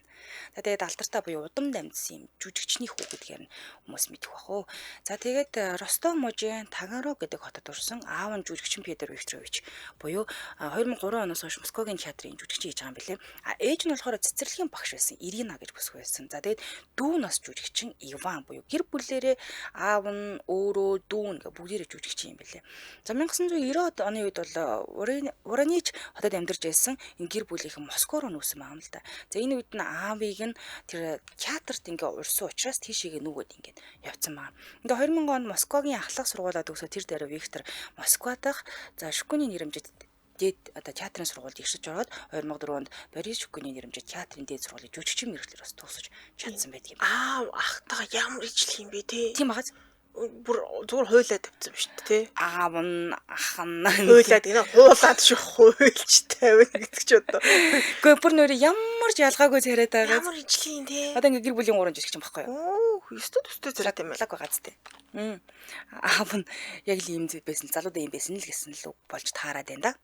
За тэгээд алдартай буюу удам дамжсан юм жүжигчний хүү гэдгээр нь хүмүүс мэдэх бах уу. За тэгээд Ростов мужийн Таганрог гэдэг хотод төрсэн. Аав нь жүжигчин Петр Викторович буюу 2003 оноос хойш Москвагийн театрын жүжигчин хийж байгаа юм билээ. А ээж нь болохоор цэцэрлэгийн багш байсан. Ирина гэж бүсгүй байсан. За тэгээд дүү нь бас жүжигчин Иван буюу гэр бүлээрээ аав нь өөрөө дүү нь гэх бүгдээрээ жүжигчин юм билээ. За 1990 оны үед бол Воронеж хотод амьдарч байсан энэ гэр бүлийнхэн Москва руу нүүсэн байгаа юм л да. За энэ үед нь аавыг нь тэр театрт ингээ урьсан учраас тийшээгээ нүгэд ингээд явцсан байгаа. Ингээ 2000 онд Москвагийн ахлах сургуулаа төгсөө тэр дээр Виктор Москва дахь за Шүкүний нэрэмжит дээд одоо театрын сургуульд ирсэж ороод 2004 онд Борис Шүкүний нэрэмжит театрын дээд сургуулийг жүжигчин мэргэжлээр бас төгсөж чадсан байдаг юм. Аав ахтайгаа ямар ижлэх юм бэ те? Тийм багаз. Бүр зүгээр хуйлаад тавьсан шүү дээ тий. Аав нь ах нь хуйлаад гинэ хуулаад шүү хуйлж тавина гэдэг чи одоо. Гэхдээ бүр нөр ямар ч ялгаагүй царайд байгаа. Ямар ижлийн тий. Одоо ингээ гэр бүлийн гурван жижиг юм баггүй юу? Оо, ёстой төстэй царайд юм байна. Лаг байгаа зү. Аав нь яг л ийм байсан, залуудаа ийм байсан л гэсэн л болж таарад байна да.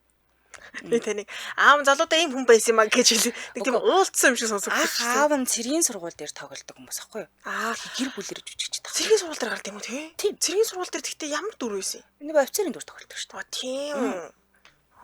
Би таныг аав залуудаа ийм хүн байсан юм а гэж хэлээ. Нэг тийм уулзсан юм шиг сонсогдсон. Аав нь цэргийн сургууль дээр тоглодог хүмүүс аахгүй юу? Аа, гэр бүлээр жүжигч таа. Цэргийн сургууль дээр гард юм уу тий? Тийм. Цэргийн сургууль дээр гэхдээ ямар дүр байсан юм? Нэг офицерын дүр тоглодог шүү дээ. А тийм.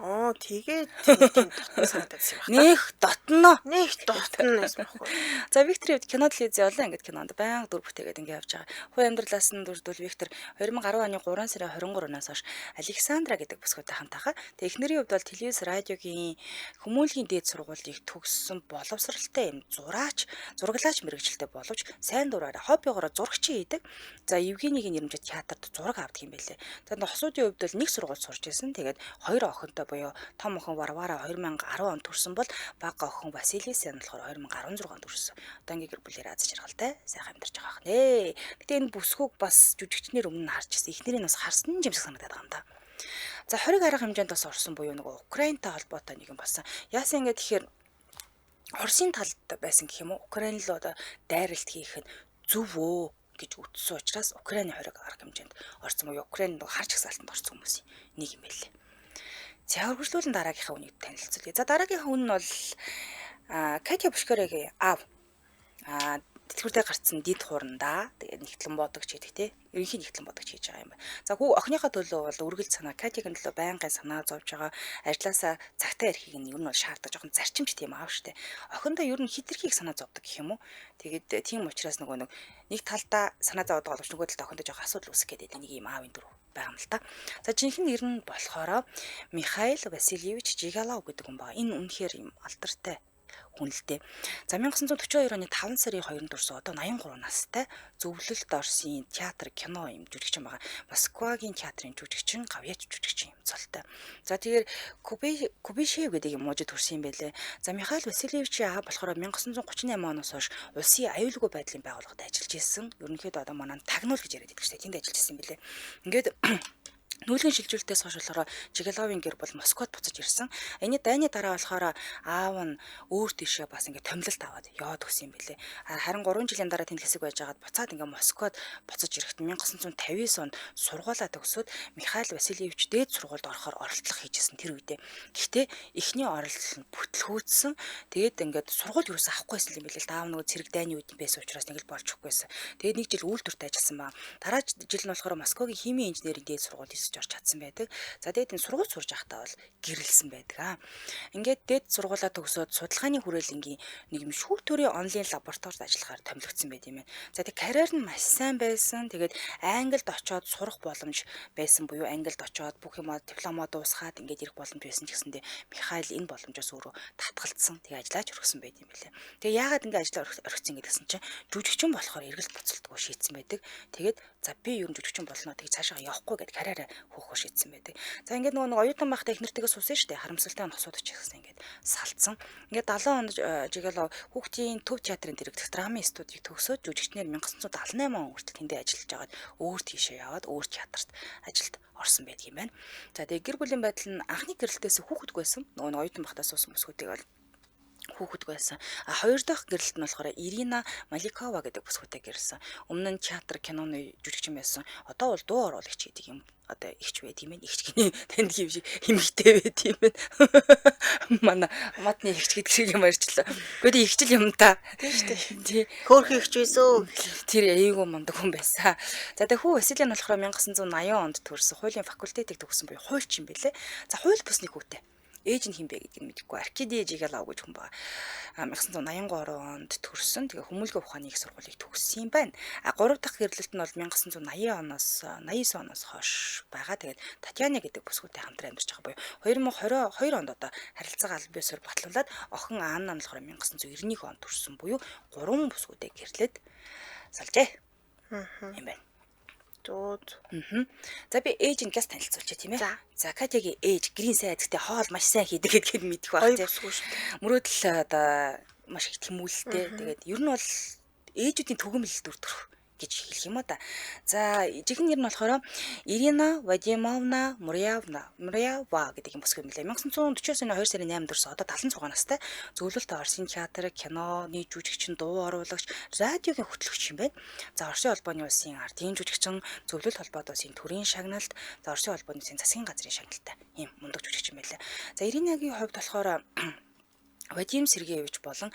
Оо, тэгээд тийм дотн санагдсан юм байна. Нэх дотно. Нэх дотно гэсэн байхгүй. За, Викторийн хувьд кино, телевизийн олон ангид кинонд байнга дүр бүтээгээд ингэ явж байгаа. Хувь амьдралаас нь дүрдүүл Виктор 2010 оны 3 сарын 23-наас хойш Александра гэдэг бүсгүйтэй хамт байгаа. Тэгээ эхнэрийн хувьд бол телевиз, радиогийн хүмүүнлэгийн дээд сургуулийг төгссөн боловсралтай юм зураач, зураглаач мэргэжилтэй боловч сайн дураараа хоббигоороо зурагчин хийдэг. За, Евгенийгийн нэрмжит театрт зураг авдаг юм байлээ. За, хосуудын хувьд бол нэг сургууль сурч ирсэн. Тэгээд хоёр охинтой буюу том охин Варвара 2010 онд төрсэн бол бага охин Василиса нь болохоор 2016 онд төрсөн. Одоо ингээ гэр бүлээр аз жаргалтай сайхан амьдарч байгаа хнэ. Гэтэ энэ бүсгүүг бас жүжигчнэр өмнө нь харж ирсэн. Эхнэрийг бас харсан юм шиг санагдаад байгаа юм да. За, хориг арга хэмжээнд бас орсон буюу нөгөө Украинтай холбоотой нэг юм болсон. Яасан ингэ тэгэхээр Оросын талд байсан гэх юм уу? Украин л одоо дайралт хийх нь зөв өө гэж үтсэн учраас Украины хориг арга хэмжээнд орсон буюу Украин нөгөө харж гсаалтанд орсон хүмүүсийн нэг юм байлээ. За, үргэлжлүүлэн дараагийнхаа үнийг танилцуулъя. За, дараагийнхаа хүн нь бол Катя Бушкарегийн аав. Тэтгэвртэй гарцсан дид хуурандаа. Тэгээд нэгтлэн бодогч гэдэг те. Ерөнхий нэгтлэн бодогч хийж байгаа юм байна. За, хүү охиныхоо төлөө бол үргэлж санаа, Катягийн төлөө байнгын санаа зовж байгаа. Ажлаасаа цагтаа ирэхийг нь ер нь бол шаарддаг жоохон зарчимч тийм аав штэ. Охиндоо ер нь хитрхийг санаа зовдөг гэх юм уу. Тэгээд тийм учраас нөгөө нэг талдаа санаа зовдөг боловч нөгөө талдаа охиндоо жоохон асуудал үүсгэх гэдэг нэг юм аавын дүр байгаа юм л та. За, жинхэнэ нэр нь болохоор Михаил Васильевич Жигалов гэдэг хүн байгаа. Энэ үнэхээр юм алдартай хүн л дээ. За, 1942 оны 5 сарын 2-нд төрсөн, одоо 83 настай, зөвлөлт Оросын театр, кино юм жүжигчин байгаа. Москвагийн театрын жүжигчин, гавьяач жүжигчин юм цолтой. За, тэгэхээр Кубишев гэдэг юм муужид төрсөн юм байлээ. За, Михаил Васильевичийн аав болохоор 1938 оноос хойш улсын аюулгүй байдлын байгууллагад ажиллаж исэн. Ерөнхийдөө одоо манай тагнуул гэж яриад байдаг шүү дээ. Тэнд ажиллаж исэн юм байлээ. Ингээд нүүлгэн шилжүүлэлтээс хойш болохоор Жигаловын гэр бол Москвад буцаж ирсэн. Энэ дайны дараа болохоор аав нь өөр тийшээ бас ингээд томилолт аваад яваад өгсөн юм билээ. Харин 3 жилийн дараа тэнд хэсэг байж байгаад буцаад ингээд Москвад буцаж ирэхэд 1959 онд сургуулаа төгсөөд Михаил Васильевич дээд сургуульд орохоор оролдлого хийжсэн тэр үедээ. Гэхдээ эхний оролдлого нь бүтлгүүцсэн. Тэгээд ингээд сургууль юус авахгүйсэн юм билээ л. Аав нөгөө цэрэг дайны үед байсан учраас нэг л болж өгөхгүйсэн. Тэгээд нэг жил үйлдвэрт ажилласан ба. Дараа жил нь болохоор Москвагийн химийн инженерийн дээд сургууль эсэж орж чадсан байдаг. За, тэгээд энэ сургууль сурж байхдаа бол гэрэлсэн байдаг аа. Ингээд дээд сургуулаа төгсөөд судалгааны хүрээлэнгийн нэг юм шүүр төрийн онлайн лабораторид ажиллахаар томилогдсон байт юм байна. За, тэг карьер нь маш сайн байсан. Тэгээд Англид очоод сурах боломж байсан буюу Англид очоод бүх юмаа дипломоо дуусгаад ингээд ирэх боломж байсан ч гэсэндээ Михаил энэ боломжоос өөрөө татгалцсан. Тэгээ ажиллаач өргөсөн байт юм билээ. Тэгээ яагаад ингээд ажиллаа орхисон гэдгсэн чинь жүжигчин болохоор эргэлт буцалтгүй шийдсэн байдаг. Тэгээд за, би ер нь жүжигчин болно. Тэгээ цаашаа явахгүй гэд карьераа хөөхөө шийдсэн байдаг. За, ингээд нөгөө нэг оюутан байхдаа их нэртэйгээ суусан шүү дээ. Харамсалтай нь хосууд ч гэсэн ингээд салцсан. Ингээд 70 онд Жигалов хүүхдийн төв театрын дэрэгдэх драмын студийг төгсөөд жүжигчнэр 1978 он хүртэл тэндээ ажиллаж байгаад өөр тийшээ яваад өөр театрт ажилд орсон байдаг юм байна. За, тэгээ гэр бүлийн байдал нь анхны гэрэлтээс хүүхэдгүй байсан. Нөгөө нэг оюутан байхдаа суусан бүсгүүдийг бол хүүхэд байсан. А хоёр дахь гэрэлт нь болохоор Ирина Маликова гэдэг бүсгүйтэй гэрэлсэн. Өмнө нь театр, киноны жүжигчин байсан. Одоо бол дуу оруулагч гэдэг юм одоо ихч байд юм байна. Ихч гинэ танд юм шиг эмэгтэй байд юм байна. Манай модны ихч гэдэг шиг юм ярьчлаа. Гэхдээ ихчл юм та. Тийм шүү дээ. Тий. Хөөхөн ихч байсан. Тэр аяйгуу мундаг хүн байсан. За, тэгээ хүү Василий нь болохоор 1980 онд төрсэн. Хуулийн факультетыг төгссөн буюу хуульч юм бэлээ. За, хууль бусны хүүтэй. Ээж нь хэн бэ гэдгийг мэдэхгүй. Аркадий Жигалав гэж хүн байгаа. 1983 онд төрсөн. Тэгээ хүмүүлгийн ухааны их сургуулийг төгссөн юм байна. А гурав дахь гэрлэлт нь бол 1980 оноос 89 оноос хойш байгаа. Тэгээд Татьяна гэдэг бүсгүйтэй хамтран амьдарч байгаа буюу 2022 онд одоо харилцаагаа аль биесээр батлуулаад охин Анна нь болохоор 1991 онд төрсөн буюу гурван бүсгүйтэй гэрлээд салжээ. Юм байна. Зүүд. За, би ээж нь гяс танилцуулчих тийм ээ. За. За, Катягийн ээж гэрийн сайн эзэгтэй, хоол маш сайн хийдэг гэдгийг мэдэх байх Гоё тийм. бүсгүй шүү дээ. Мөрөөдөл одоо маш их тэмүүлэлтэй. Тэгээд ер нь бол ээжүүдийн түгээмэл дүр төрх гэж хэлэх юм уу да. За, жинхэнэ нэр нь болохоор Ирина Вадимовна Мурьявна Мурьява гэдэг юм бүсгүй юм лээ. 1949 оны 2 сарын 8-нд төрсөн, одоо 76 настай. Зөвлөлт Оросын театр, киноны жүжигчин, дуу оруулагч, радиогийн хөтлөгч юм байна. За, Оросын холбооны улсын ардын жүжигчин, Зөвлөлт холбоот улсын төрийн шагналт, за, Оросын холбооны улсын засгийн газрын шагналтай ийм мундаг жүжигчин байлаа. За, Иринагийн хувьд болохоор Вадим Сергеевич болон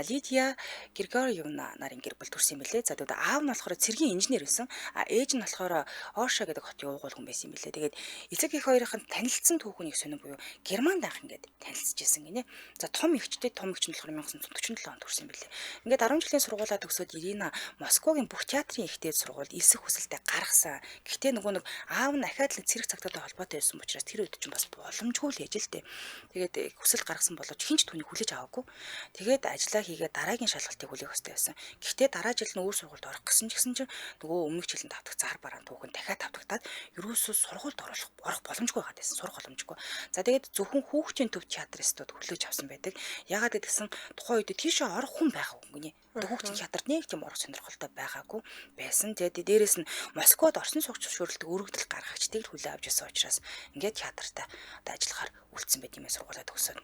Лидия Григорьевна нарын гэр бүл төрсэн юм билээ. За тэгвэл аав нь болохоор цэргийн инженер байсан. А ээж нь болохоор Орша гэдэг хотын уугуул хүн байсан юм билээ. Тэгээд эцэг эх хоёрын танилцсан түүхнийг сонин буюу Германд анх ингээд танилцж исэн гинэ. За том эгчтэй, том эгч нь болохоор 1947 онд төрсэн юм билээ. Ингээд 10 жилийн сургуулаа төгсөөд Ирина Москвагийн бүх театрын ихтэй сургуульд элсэх хүсэлтэд гаргасан. Гэхдээ нөгөө нэг аав нь ахаад л цэрэг цагтаатай холбоотой байсан учраас тэр үед чинь бас боломжгүй л ээж л дээ. Тэгээд хүсэл гаргасан боловч хинч түүнийг хүлээж аваагүй. Тэгээд ажиллаа хийгээд дараагийн шалгалтыг хүлээх ёстой байсан. Гэхдээ дараа жил нь өөр сургуульд орох гэсэн ч гэсэн чинь нөгөө өмнөх жилийн тавтах зар бараан түүхэн дахиад тавтагтаад ерөөсөө сургуульд орох боломжгүй байгаад байсан. Сурах боломжгүй. За тэгээд зөвхөн хүүхдийн төв театристууд хүлээж авсан байдаг. Яагаад гэдгсэн тухайн үед тийшээ орох хүн байгаагүй гинэ. Одоо хүүхдийн театрт нэг тийм орох сонирхолтой байгаагүй байсан. Тэгээд дээрэс нь Москвад орсон суугч зөвшөөрлөдөг өргөдөл гаргагчдыг л хүлээн авч ирсэн учраас ингээд театртаа одоо ажиллахаар үлдсэн байт юм сургуулаа төгсөөд.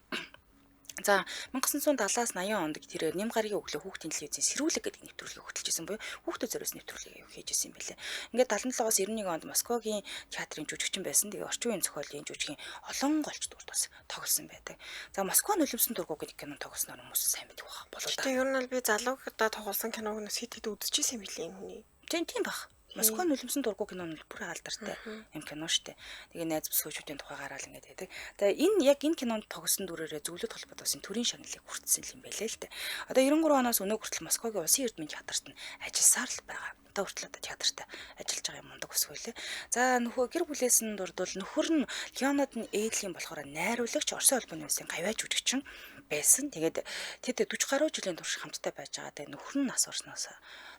За 1970-аас 80 онд тэрээр нэм гарагийн өглөө хүүхдийн телевизийн сэрүүлэг гэдэг нэвтрүүлгийг хөтлөж исэн буюу хүүхдэд зориулсан нэвтрүүлгийг хийж исэн юм билээ. Ингээд 77-оос 91 онд Москвагийн театрын жүжигчин байсан. Тэгээ орчин үеийн зохиолын жүжигийн олон голч дүрд бас тоглосон байдаг. За Москва нулимсан дургу гэдэг кино тоглосноор хүмүүс сайн мэдэх байх болоо та. Гэтэ ер нь бол би залуугадаа тоглосон киног нас хэд хэд үзчихсэн юм билээ энэ хүний. Тийм тийм бах. Москва нулимсан дургу кино нь бүр алдартай юм кино штэ. Тэгээ найз бүсгүйчүүдийн тухай гараал ингээд байдаг. Тэгээ энэ яг энэ кинонд тогсон дүрээрээ зөвлөд холбоот улсын төрийн шагналыг хүртсэн юм байлээ л дээ. Одоо 93 оноос өнөө хүртэл Москвагийн улсын эрдмийн театрт нь ажилласаар л байгаа. Одоо хүртэл одоо театрт ажиллаж байгаа юм мундаг бүсгүй лээ. За нөхөө гэр бүлээс нь дурдвал нөхөр нь Леонид нь Эдлийн болохоор найруулагч Оросын холбооны улсын гавьяа жүжигчин байсан. Тэгээд тэд 40 гаруй жилийн турш хамттай байж байгаа. Тэгээд нөхөр нь нас орсноос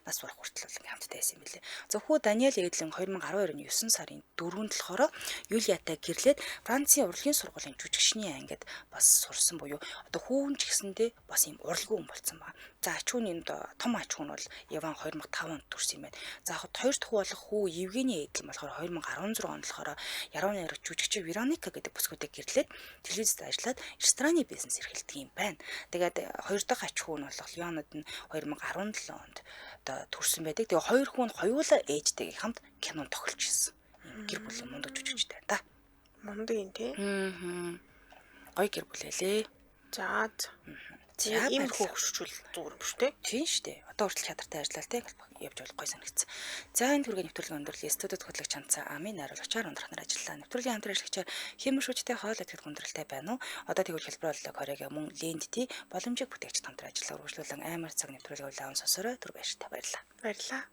нас барах хүртэл бол ингээм хамттай байсан юм билээ. За хүү Даниэл Эдлин 2012 оны 9 сарын 4-нд болохоор Юлиатай гэрлээд Францын урлагийн сургуулийн жүжигчний ангид бас сурсан буюу одоо хүүн ч гэсэндээ бас ийм урлагийн хүн болсон байна. За ач хүн энд том ач хүн бол Иван 2005 онд төрсэн юм байна. За хоёр дахь хүү болох хүү Евгений Эдлин болохоор 2016 онд болохоор яруу найрагч жүжигчин Вероника гэдэг бүсгүйтэй гэрлээд телевизэд ажиллаад рестораны бизнес эрхэлдэг юм байна. Тэгээд хоёр дахь ач хүн болох Леонид нь 2017 онд одоо төрсэн байдаг. Тэгээ хоёр хүн хоёулаа ээжтэйгээ хамт кинонд тоглож ирсэн. Гэр бүлийн мундаг жүжигчтэй да. Мундаг юм тий. Аа. Гоё гэр бүл байлээ. За. За Ийм баярлалаа. хөгшчүүл зүгээр юм шүү дээ. Тийм шүү дээ. Одоо хүртэл театртай ажиллаа тий явж бол гоё санагдсан. За энэ түргийн нэвтрүүлгийн өндөрлөлийн студид хөтлөгч хандсан амын найруулагчаар ундрах нар ажиллаа. Нэвтрүүлгийн хамтран ажиллагчаар хэмэр шүжтэй хоол идэхэд хүндрэлтэй байна уу? Одоо тэгвэл хэлбэр боллоо кориг мөн лендти боломжийг бүтээгч хамтран ажиллаа үргэлжлүүлэн амар цаг нэвтрүүлгийн улаан сонсорой түр баяртай баярлалаа. Баярлалаа.